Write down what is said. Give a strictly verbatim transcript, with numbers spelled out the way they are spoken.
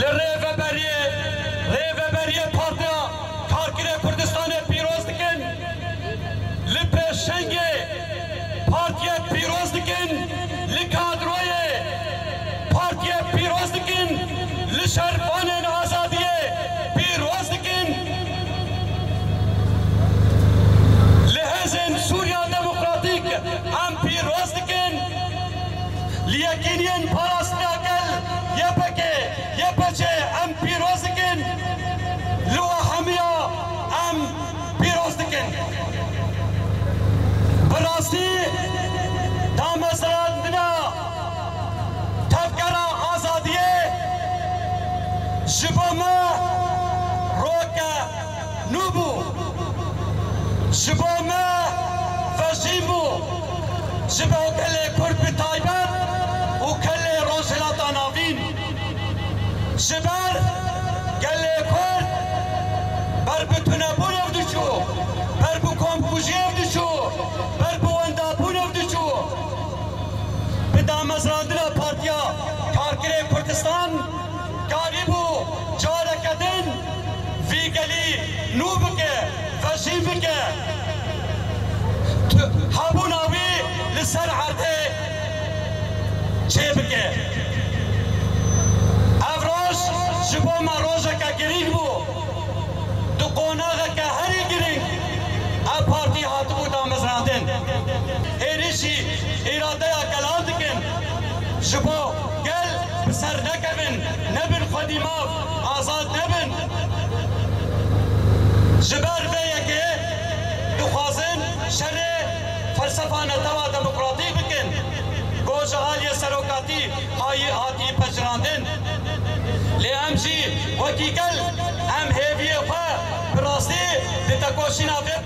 Li rêveberiyê, rêveberiyê Partiya Karkerê Kurdistanê pîroz dikin. Li pêşengê partiyê pîroz dikin. Li kadroyê partiyê pîroz dikin. Li şervanên azadiyê pîroz dikin. Li hêzên Sûriya Demokratîk em pîroz dikin. Li yekîniyên parastina gel Y P G, Y P G em pîroz dikin. Li we hemiya em pîroz dikin. Bi rastî damezrandina tevgera azadiyê ji bo me roke nû bû. Ji bo me vejîn bû. Ji bo gelê Kurd bi taybet û gelê Rojhilata Navîn. Ji ber gelê Kurd ber bi tunebûn ev diçû, ber bi komkujî ev diçû, ber bi wendabûn ev diçû. Bi damezrandina Partiya Karkerê Kurdistan karîbû careke din vî gelî nû bike, vejîn bike, tu-, hebûna wî li ser erdê çêbike. Ev roj ji bo me rojeke girîng bû. Di qonaxeke herî girîng ev partî hatibû damezrandin. Êrîşî îradeya gelan dikin. Ji bo gel bi ser nekevin, nebin xwedî mav, azad nebin. Ji ber vê yekê dixwazin şerê felsefa netewa demokratîk bikin. Ku ji aliyê serokatî hayî hatî pejirandin. Lê em jî wekî gel em hêviyê xwe bi rastî di tekoşîna vê